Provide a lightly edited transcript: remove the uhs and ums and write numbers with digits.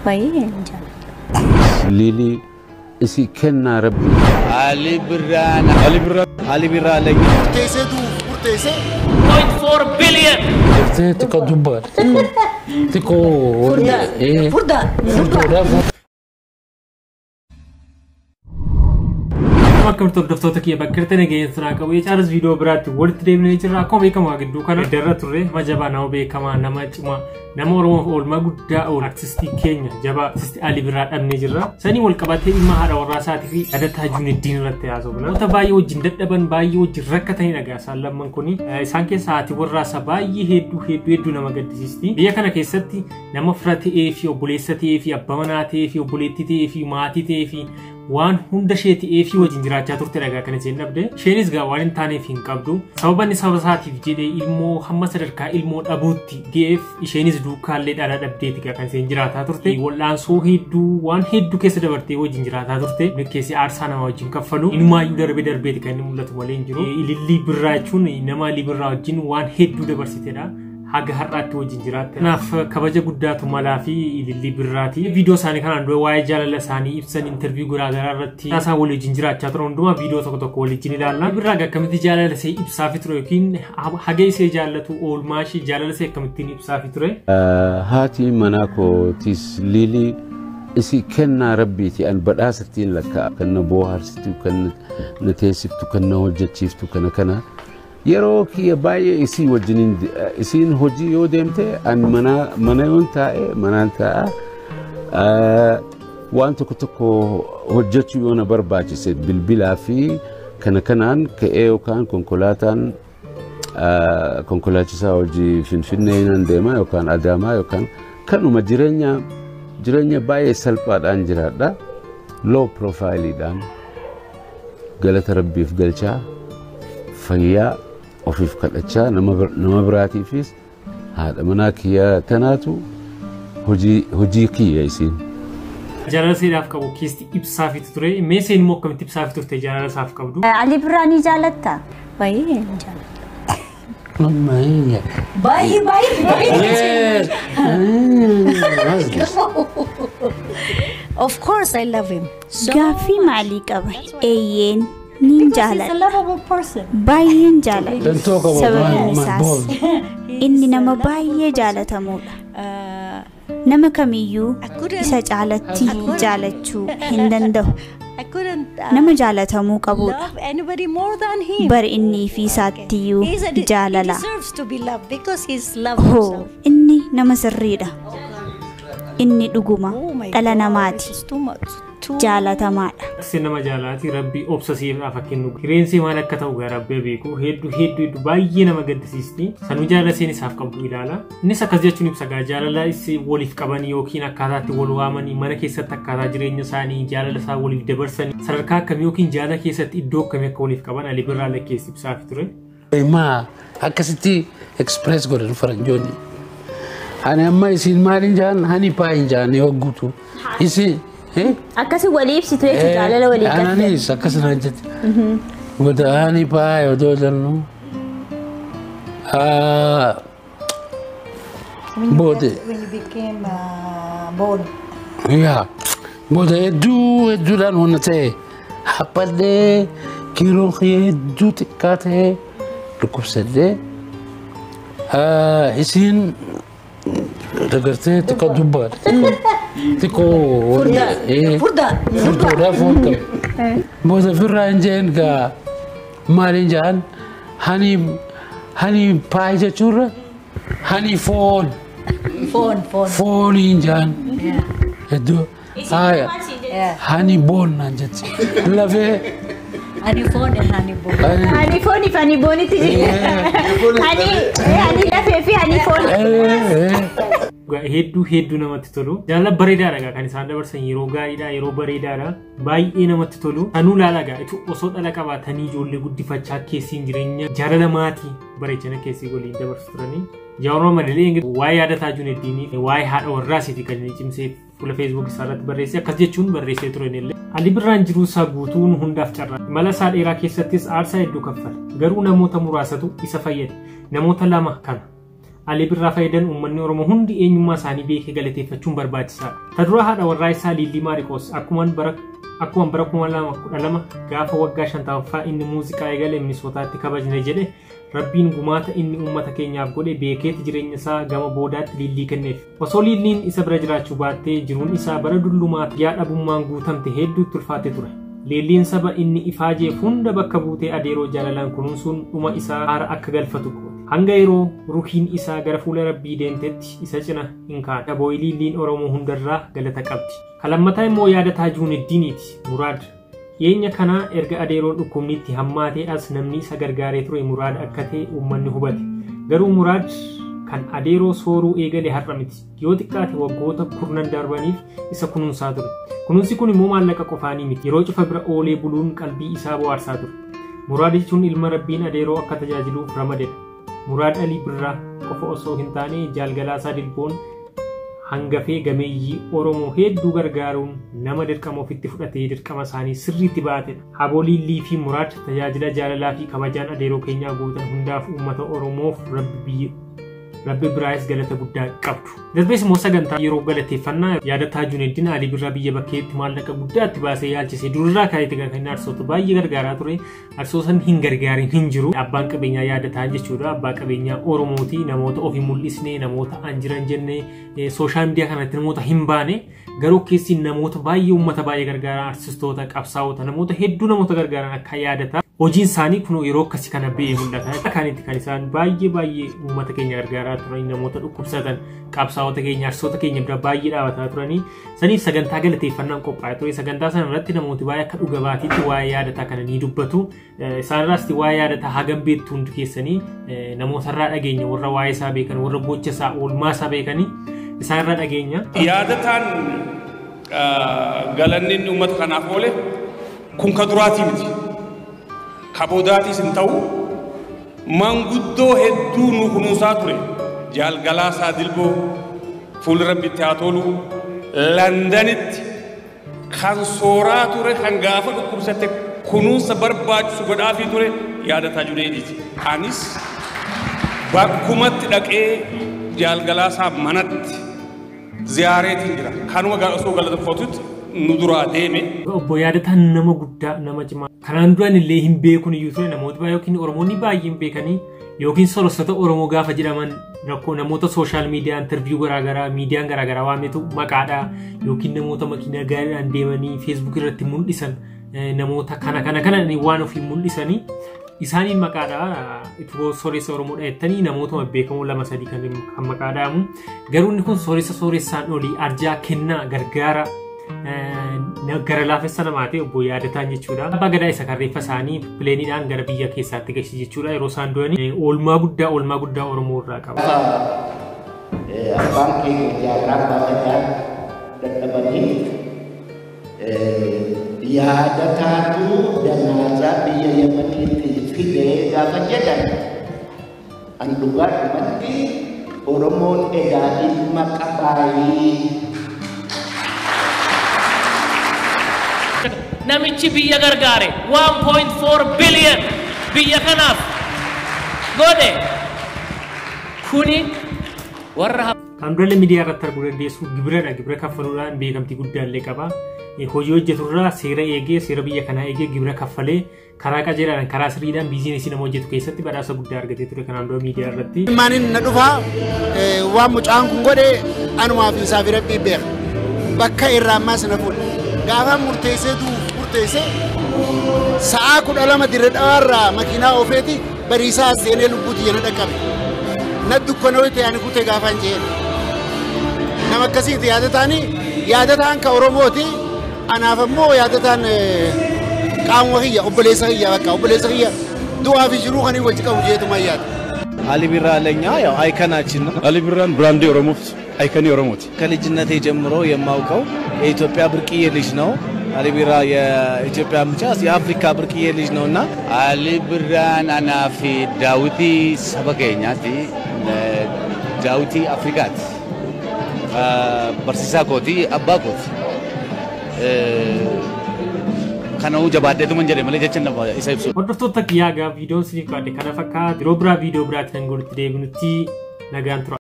Baay'ee jaalladha. Lili isii kennaa rabbi. Ali Birraa. Ali Birraa. Ali Birraa lagi. Murteessee duuf murteessee. 0.4 billion. Jettee xiqqoo dubbaadha. Xiqqoo. Furdaa. Furdaadha. Akka hordoftoota kiyya bakka irratti nageenya sanaa qabu caalas viidiyoo biraatti walitti deebinee jirra. Akkuma beekamu gidduu kana darra turre nama jabaa, nama beekamaa, nama cimaa, nama Oromoof oolmaa guddaa oolu, artistii keenya jabaa artistii Alii Birraa dhabnee jirra. Sanii wal qabatee dhimma haadha warraa isaatii fi Yaadataa Juuneddiin irratti haasofna. Namoota baay'ee wajjin dadhaban, baay'ee wajjin rakkatanii dhagaa isaan lamman kuni. Isaan keessa haati warraa isaa baay'ee hedduu hedduu hedduu nama gaddisiisti. Biyya kana keessatti nama fira ta'ee fi obboleessa ta'ee fi abbaa manaa ta'ee fi obboleettii ta'ee fi maatii ta'ee fi waan hunda ishee ta'ee fi wajjin jiraachaa turte dhagaa kana isheen dhabde. Isheenis gaa waan hin taaneef hin qabdu. Sababa inni saba isaatiif jedhee ilmoo hamma sadarkaa ilmoo dhabuutti ga'eef isheenis duukaallee dhala dhabdeeti gaa kan isheen jiraataa turte. Wal'aansoo hedduu waan hedduu keessa dabartee wajjin jiraataa turte. Keessi aarsaa nama wajjin kaffalu. Inumaayyuu darbee darbeeti kan inni mul'atu malee hin jiru. Ilillii Birraa jechuun nama Alii Birraa wajjin waan hedduu dabarsitedha. Haga har'aatti wajjin jiraatte. Kanaaf kabaja guddaatu malaa fi Ilillii Birraati. Viidiyoo isaanii kanaan dura waa'ee jaalala isaanii ibsan interview garaagaraa irratti isaan walii wajjin jiraachaa turan hundumaa viidiyoo tokko tokko waliin ilaalla. Birraa akkamitti jaalala ishee ibsaafi ture yookiin haga ishee jaallatu oolmaa ishee jaalala ishee akkamittiin ibsaafi ture? Haati manaa kootis Lili isii kennaa rabbiiti an badhaasattiin lakka'a. Kan na bohaarsitu, kan na teessiftu, kan na hojjechiiftu kana kana. Yeroo kiyya baay'ee isii wajjiniin isiin hojii yoo deemte an mana yoon taa'e manaan taa'a. Waan tokko tokko hojjechuu yoo na barbaachise bilbilaa fi kana kanaan ka'ee yookaan konkolaataan konkolaachisaa hojii Finfinnee nan deema yookaan Adaamaa yookaan kanuma jireenya baay'ee salphaadhaan jiraadha. Low profileidhaan galata rabbiif galchaa fayyaa ofiif kadhachaa nama biraatiifis haadha manaa kiyya tanaatu hojii kiyya isiin. Jaalala seeraaf qabu keessi ibsaafitu ture. Mee seen immoo akkamitti ibsaafi turte jaalala isaaf qabdu? Alii Birraa ni jaalattaa? Baay'ee jaalladha. Baay'ee baay'ee baay'ee. Of course I love him. Gaaffii maalii qaba? Eeyyeen nin jaaladha. Baay'een jaaladha. Sababni isaas inni nama baay'ee jaalatamudha. Nama kamiyyuu isa caalatti jaalachuu hin danda'u. Nama jaalatamuu qabudha. Bari inni fi isaattiyyuu jaalala. Hoo inni nama sirriidha. Inni dhuguma dhala namaati. Jaalatamaadha. Aksi nama jaalati rabbi obsa siif kennu. Hireensi maal akka ta'u gaa rabbi beeku. Hedduu hedduu hedduu baay'ee nama gaddisiisti. Sanuu jaalala seen isaaf qabdu ilaala. Innis akkas jechuun ibsa gaa jaalala isii waliif qaban yookiin akkaataatti wal waamanii mana keessatti akkaataa jireenya isaanii jaalala isaa waliif dabarsanii sadarkaa akkamii yookiin jaalala keessatti iddoo akkamii akka waliif qaban Alii Birraa lakkeessi ibsaafi ture. Maa akkasitti express godhan faranjoonni. Ani amma isin maaliin jaan hani paayin jaan yoo guutu. Isin Akkasi walii ibsitu jechuudha jaalala walii galtee. Anaanis akkasuma jetti. Goota hani paayii odoo jennu. Booda. When you became born. Yaa booda hedduu hedduudhaan wanna ta'e haphadhee kiiloon kiyya hedduu xiqqaa ta'e dhukkubsadhee isiin dagartee xiqqoo dubbaadha. Xiqqoo. Furdaa. Furdaadha foon qabu. Booda firraa hin jeen gaa maaliin jaan hani paayii jechuurra hani foon. Foon foon. Fooniin jaan. Hedduu haaya hani boon naan jetti. Lafee. Hani foon hani boon. Hani foonii fi hani boonitti jira. Hani lafee fi hani foon. Hedduu hedduu namatti tolu. Jaalala bareedaadha gaa kan isaan dabarsan yeroo gaariidha yeroo bareedaadha. Baay'ee namatti tolu. Sanuu laala gaa osoo dhala qabaatanii ijoollee guddifachaa keessiin jireenya jaalala maatii bareechana keessii waliin dabarsu turanii. Jawaar Malee waa'ee Yaadataa Juuneddiinii waa'ee haadha warraa isiiti kan inni cimsee fuula Facebook isaa irratti barreesse akkas jechuun barreessee ture illee. Alii Birraan jiruu isaa guutuun hundaaf carraa. Imala isaa dheeraa keessattis aarsaa hedduu kaffale. Garuu namoota muraasatu isa fayyade. Namoota lama kana. Alii Birraa fayyadan uummanni Oromoo hundi eenyummaa isaanii beekee galateeffachuun barbaachisaadha. Ta dura haadha warraa isaa Liillii Maariqoos akkuma bara 2012 gaafa waggaa 50ffaa inni muuziqaa eegale Minisootaatti kabajne jedhe Rabbiin gumaata inni uummata keenyaaf godhe beekeeti jireenya isaa gama boodaatti Liillii kenneef. Osoo Liilliin isa bira jiraachuu baattee jiruun isaa bara dullumaa yaa dhabummaan guutamte hedduutti ulfaate ture. Liilliin saba inni ifaajeef hunda bakka buutee adeeroo jaalalaan kunuunsuun dhuma isaa haara akka galfatu goote. Hanga yeroo rukiin isaa gara fuula Rabbii deemtetti isa cina hin kaane. Abooyi Liilliin Oromoo hundarraa galata qabdi. Kalammataa immoo yaadataa Juuniddiiniiti Muraad. Dhiyeenya kanaa erga adeeroon dhukkubnitti hammaatee as namni isa gargaaree ture Muraad akka ta'e uummanni hubate. Garuu Muraad kan adeeroo sooruu eegale har'a miti. Yoo xiqqaate waggoota kurnan darbaniif isa kunuunsaa ture. Kunuunsi kun immoo maallaqa qofaanii miti. Yeroo cufa bira oolee buluun qalbii isaa bohaarsaa ture. Muraad jechuun ilma Rabbiin adeeroo akka tajaajiluuf ramadedha. Muraad Alii Birraa qofa osoo hin taane jaalgalaasaa Dilboon hangafee gameeyyii Oromoo hedduu gargaaruun nama dirqama ofitti fudhatee dirqama isaanii sirriitti baatedha. Haboo Liillii fi Muraad tajaajila jaalalaa fi kabajaan adeeroo keenyaa gootan hundaaf uummata Oromoof Rabbi biraayis galata guddaa qabdu. Darbees immoo sagantaa yeroo galateeffannaa yaadataa Juuniddiin Alii Birraa biyya bakkeetti maallaqa guddaa itti baasee yaalchisee durirraa ka'eeti kan inni arsoota baay'ee gargaaraa ture. Arsoosan hin gargaarin hin jiru. Abbaan qabeenyaa yaadataa jechuudha. Abbaa qabeenyaa Oromooti. Namoota ofii mul'isnee, namoota an jiran jennee sooshaal miidiyaa kanatti namoota hin baane garuu keessi namoota baay'ee uummata baay'ee gargaaran arsistoota, qabsaa'ota, namoota hedduu namoota gargaaran akka yaadataa. Hojiin isaanii kun yeroo akkasii kana ba'ee mul'ata. Kan itti kan isaan baay'ee baay'ee uummata keenya gargaaraa turan, namoota dhukkubsatan, qabsaa'ota keenya, arsoota keenya bira baay'ee dhaabataa turanii. Saniif sagantaa galateeffannaan qophaa'ee ture. Sagantaa sana irratti namooti baay'ee akka dhuga baatiitti waa'ee yaadataa kana ni dubbatu. Isaanirraas waa'ee yaadataa hagam beektu hundi keessanii namootarraa dhageenya warra waa'ee isaa beekan, warra gocha isaa, oolmaa isaa beekanii isaanirraa dhageenya. Yaadataan galanni inni uummata kanaaf oole kun ka duraatii miti. Kaboodaatiis hin ta'u manguddoo hedduu nu kunuunsaa ture. Jaalgalaasaa Dilboo fuulli Rabbitti haa tolu Londanitti kan sooraa ture kan gaafa dhukkubsatte kunuunsa barbaachisu godhaafii ture yaadataa Juneediiti. Anis bakkumatti dhaqee jaalgalaasaa manatti ziyaareetiin jira. Kanuma osoo galateeffatutti nu duraa deeme. Obbo Yaadataan nama guddaa nama cimaa. Kanaan duraan illee hin beekun iyyuu ture namoota baay'ee yookiin Oromoonni baay'een beekanii yookiin sorossota Oromoo gaafa jedhaman rakkoo namoota sooshaal miidiyaa intarviiyuu garaagaraa miidiyaan garaagaraa waametu maqaadhaa yookiin namoota makiinaa gaariidhaan deemanii feesbuuk irratti mul'isan namoota kana kana kana waan ofii mul'isanii isaaniin maqaadhaa itoo sooressa Oromoodha jettanii namootuma beekamoo lama sadii kan maqaa dhaamu. Garuu inni kun sooressa sooressaan olii arjaa kennaa gargaara gara laafessa namaa ta'e obbo Yaadataan jechuudha. Abbaa gadaa isa karreeffa isaanii pileeniidhaan gara biyya keessaatti galche jechuudha. Yeroo isaan du'anii oolmaa guddaa Oromoo irraa qaba. Abbaan keenya jaarraa abbaa gadaa dadhabanii yaadataatu danaasaa biyya Yemeniitti fidee gaafa jedhan an dhugaadhumatti Oromoon egaa ilma qabaayii. Namichi biyya gargaare 1.4 billion biyya kanaaf godhe kuni warra Kan durallee miidiyaa irratti arguu dandeessu gibiradha. Gibira kaffaluudhaan beekamtii guddaa illee qaba. Hojii hojjeturraa seera eegee seera biyya kanaa eegee gibira kaffalee karaa qajeelaadhaan karaa sirriidhaan biizinesii nama hojjetu keessatti badhaasa guddaa argatee ture kanaan dura miidiyaa irratti. Maanin na dhufaa waan mucaan kun godhe anumaa fi isaa fi Rabbii beeka. Bakka irraa ammaas na fuudha. Gaafa murteessee duuf murteessee sa'aa 12 dirree dhawaarraa makiinaa oofeeti bariisaa seenee lubbuuti yana dhaqqabe. Na dukkanoo ta'e ani kutee gaafaan jeen. Nama akkasiiti yaadataanii yaadataan ka Oromooti anaaf ammoo yaadataan qaamuma kiyya obboleessa kiyya bakka obboleessa kiyya du'aa fi jiruu kan wajji qabu jeetuma yaada. አሊ ቢራ ለኛ ያው አይከናችን ነው። አሊ ቢራን ብራንዴ ኦሮሞት አይከኒ ኦሮሞት ከልጅነቴ ጀምሮ የማውቀው የኢትዮጵያ ብርቅዬ ልጅ ነው። አሊ ቢራ የኢትዮጵያ ብቻ የአፍሪካ ብርቅዬ ልጅ ነውና አሊ ቢራን አናፊ ዳዊቲ ሰበከኛቲ ዳዊቲ አፍሪካት barsiisaa kooti abbaa kooti kanau jabaadheetuma jedhe malee jecha nama isa ibsu. Hordoftoota kiyyaa gaa viidiyoon isiniif qaadde kana fakkaata. Yeroo biraa viidiyoo biraatti kan walitti deebinutti Nagaan tura.